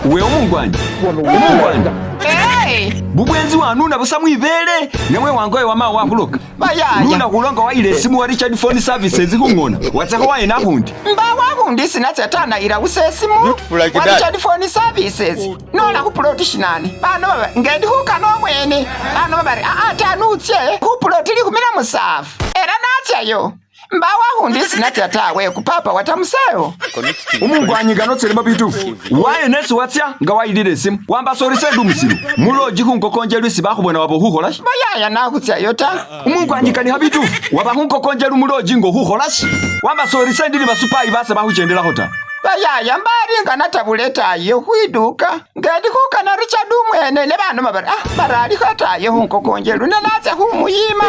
We umungwanyi umungwanyi Hey, bubwenzi wanuna busa mwibele nemwe wangoye wama wakhuloka bayaya luna khulonga wayila esimu wa Richard Phone Services khung'ona watsakho wayena akhundi mba wabundi sinatsa tanayila busa esimu Beautiful like wa that. Richard Phone Services nola khupuloti shinane bano baba ngendi khukana omwene bano bari aa tanutsye khupuloti 17 era natsayo mba wabundi sinatsa tawe kupapa watamusewo Connecting. umungwanyi ganotselemo bitufu wayenesi watsya nga wayilile esimu wamba sorise ndi umusilu muloji khunkokonjelu isi bakhubona waba khukholasi bayaya nakhutsayo ta umungwanyi kanikha bitufu waba khunkokonjelu muloji nga okhukholasi wamba sorise ndi ni basupayi base bakhuchendelakho ta bayaya mbalinga natabule tayo khwiduka ngendi khukana Richard umwene ne banoma bari ah baralikho tayo khunkokonjelu ne natsa khumuyima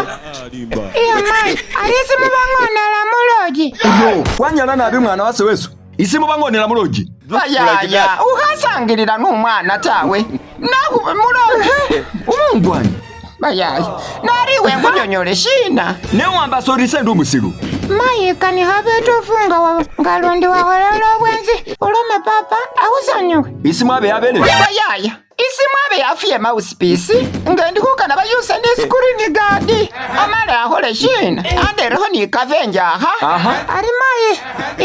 Iyo mayi, ali isimu bang'onela muloji. Yo wanyala nabi mwana wase wesu isimu bang'onela muloji bayaya ukhasangilila numwana tawe nakhu muloji umungwanyi bayaya nariwe nkunyonyole shina newamba sorise ndi umusilu Mayi kanikha bitufu nga wa- nga lundi wakholela obwenzi ulome papa akhusanyuke. isimu abe yabele bayaya isimu abe yafuye mouthpiece ngendi khukana bayuse ni screen guard amale akhole shina anderekho ni kavenjakha aha Ali mayi,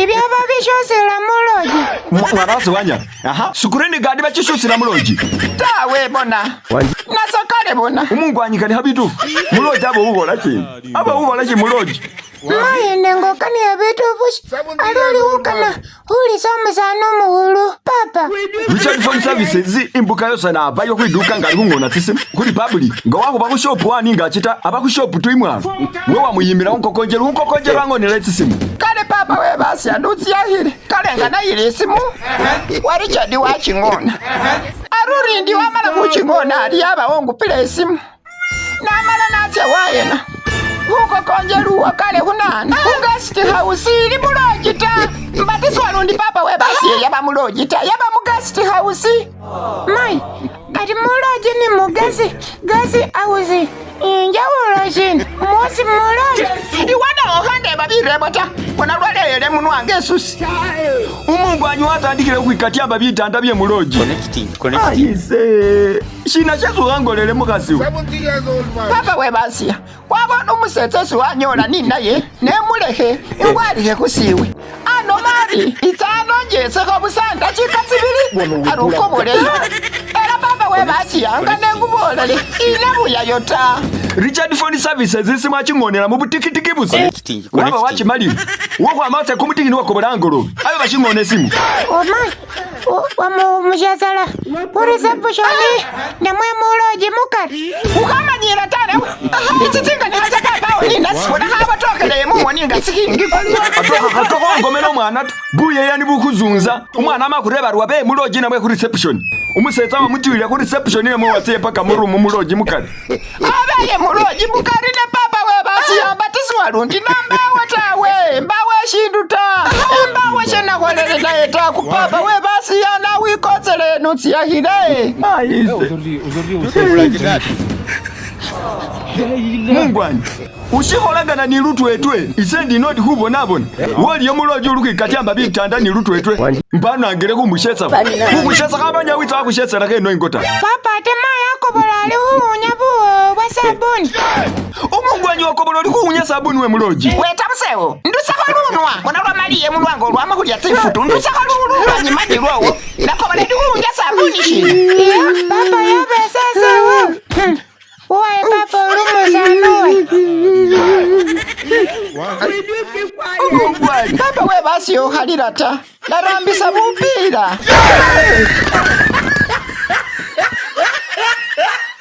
ibyaba bishosela muloji. mwana wase wanyala aha screen guard bachishusila muloji tawe bona nasakale bona umungwanyi kanikha bitufu muloji abe ukhola chini abe ukhola chi muloji Mayi nengokaniya bitufu shi. Ali oli khukana khulisa omusana omukhulu papa. Richard Phone Services imbuka yose nabayo khwiduka nga ali khung'ona tsisimu khuli public nga wakhuba khushop 1 nga achita aba khushop 2 imwalo we wamuyimila khunkokonjelu khunkokonjelu ang'onela tsisimu kale papa webasya ndutsiyakhile kale nga nayila isimu wa Richard waching'ona arurindi wamala khuching'ona ali yabawo ngupila isimu namala natya wayena khukokonjeluwa kale khunana khuguest house ili muloji ta mbatiswa lundi papa webasiye yaba muloji ta yaba muguest house Mayi, ati muloji ni mugasi, gasi house. Injawulo shina, musi muloji. iwana okhandeba birebo ta bona lwaleyele munwa esusi umungwanyi watandikile khwikatyamba bitanda bye muloji Connecting. Connecting. ayise shina shesi mukhasi we 70 years old man. papa webasiya wabona umusetsa siwanyola ninaye nemulekhe ingwalikhe khusiwe ano mali itsano njetsekho busa ndachika tsibili ari ukoboleyo era papa webasiya nga nengubolele inabuyayo ta Richard Phone Services isimu aching'onela mubutikitiki busa Connecting. waba Connecting. wachimalile wokhwama kumutikini wakobola angolobe abe baching'ona esimu Omayi, wamushasala khureception namwe muloji mukari. ukhamanyila tanewe itsitsinga tsa papawo ninasi bona khabatokheleye mumoni nga sikhingi atokha wangomela umwana ta buyeyani bukhuzunza umwana amakhureba ari wabe muloji namwe khureception umusetsa wamutiwile khureception namwe watsiye paka murumu muloji mukari abeye muloji mukari ne papa webasiyamba tisiwa lundi nambawo tawe mbawo eshindu ta embawo shenakholele naye ta kupapa webasiya nawikotsele nutsiyakhile ayise Like that. mungwanyi ushikholagana ni lutwetwe ise ndi noti khubonabona woliyo muloji uli khwikatyamba bitanda ni lutwetwe mbanangile khumushetsakho khukhushetsakho abanya witsa wakhushetselakho eno ingo ta Papa ate mayi akobola ali khuwunya buwowo bwa sabuni. umungwanyi wakobola oli khuwunya sabuni we muloji weta busewo ndusakho lunwa bona lwamaliye munwa nga olwama khulya tsifutu ndusakho lulwanyima lwowo nakobola ndi khuwunya sabuni shina Iyo, papa yabesesewo. Uwaye papa uli umusana uwe. Papa webasiya okhalila ta narambisa bupila.